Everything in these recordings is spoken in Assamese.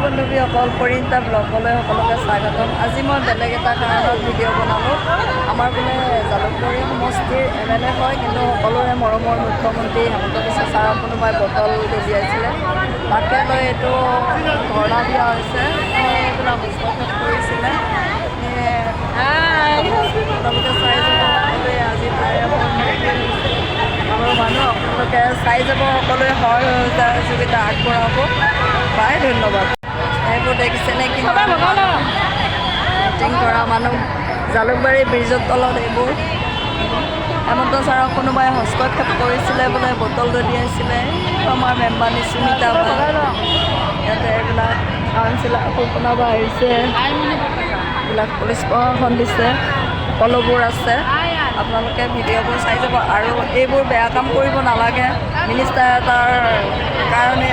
বন্ধু বান্ধৱীসকল, পৰিণীতা ব্লগলৈ সকলোকে স্বাগতম। আজি মই বেলেগ এটা কাৰণত ভিডিঅ' বনালোঁ। আমাৰ বোলে জালুকবাৰী সমষ্টিৰ এমএলএ হয়, কিন্তু সকলোৰে মৰমৰ মুখ্যমন্ত্ৰী হিমন্ত বিশ্ব ছাৰক কোনোবাই বটল দলিয়াইছিলে। তাকে লৈ এইটো ধৰ্ণা দিয়া হৈছে। এইবিলাক হস্তক্ষেপ কৰিছিলে। আপোনালোকে চাই যাব সকলোৱে। আজি তাৰে আমাৰ মানুহ, আপোনালোকে চাই যাব। সকলোৱে সহায় সহযোগিতা আগবঢ়াব পাই। ধন্যবাদ। এইবোৰ দেখিছেনে, কিমান মিটিং কৰা মানুহ জালুকবাৰী ব্ৰিজৰ তলত। এইবোৰ হেমন্ত ছাৰক কোনোবাই হস্তক্ষেপ কৰিছিলে বোলে, বটল দলিয়াইছিলে। এইটো আমাৰ মেম্বাৰ সুমিতা বা। ইয়াতে এইবিলাক কাউন্সিলাৰ কল্পনা বা আহিছে। এইবিলাক পুলিচ প্ৰশাসন দিছে, সকলোবোৰ আছে। আপোনালোকে ভিডিঅ'বোৰ চাই যাব। আৰু এইবোৰ বেয়া কাম কৰিব নালাগে। মিনিষ্টাৰ এটাৰ কাৰণে,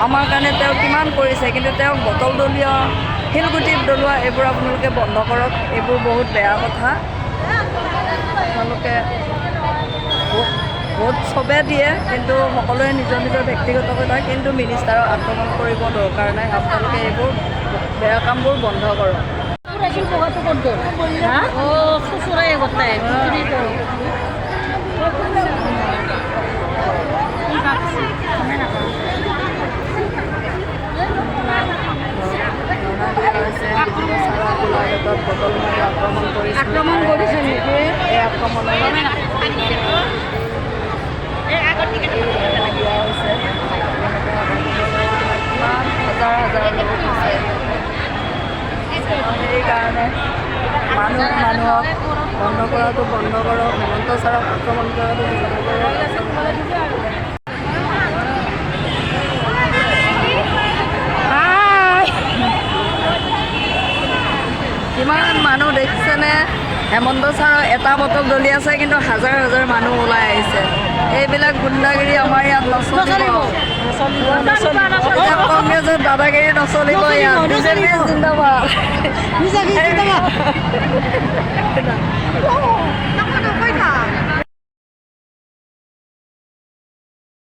আমাৰ কাৰণে তেওঁ কিমান কৰিছে, কিন্তু তেওঁক বটল দলিওৱা, শিলগুটি দলোৱা, এইবোৰ আপোনালোকে বন্ধ কৰক। এইবোৰ বহুত বেয়া কথা। আপোনালোকে ভোট ভোট চবে দিয়ে, কিন্তু সকলোৱে নিজৰ নিজৰ ব্যক্তিগত কথা, কিন্তু মিনিষ্টাৰক আক্ৰমণ কৰিব দৰকাৰ নাই। আপোনালোকে এইবোৰ বেয়া কামবোৰ বন্ধ কৰক। অ, খুচুৰাই গোটাই খুচুৰি। ধৰ্ণা দিয়া হৈছে। হিমন্ত ছাৰক গোলাঘাটত বটল মাৰি আক্ৰমণ কৰিছিলে। আক্ৰমণ কৰিছে নেকি? এই আক্ৰমণৰ ধৰ্ণা দিয়া হৈছে। কিমান হাজাৰ হাজাৰ লোক হৈছে। সেইকাৰণে মানুহ মানুহক বন্ধ কৰাটো বন্ধ কৰক। হিমন্ত ছাৰক আক্ৰমণ কৰাটো বন্ধ কৰক। হাই। কিমান মানুহ দেখিছেনে? হেমন্ত ছাৰৰ এটা বটল দলিয়াইছে, কিন্তু হাজাৰ হাজাৰ মানুহ ওলাই আহিছে। এইবিলাক গুণ্ডাগিৰি আমাৰ ইয়াত নচলিব। এতিয়া কংগ্ৰেছৰ দাদাগিৰি নচলিব ইয়াত। বিজেপি জিন্দাবাদ। বিজেপি জিন্দাবাদ।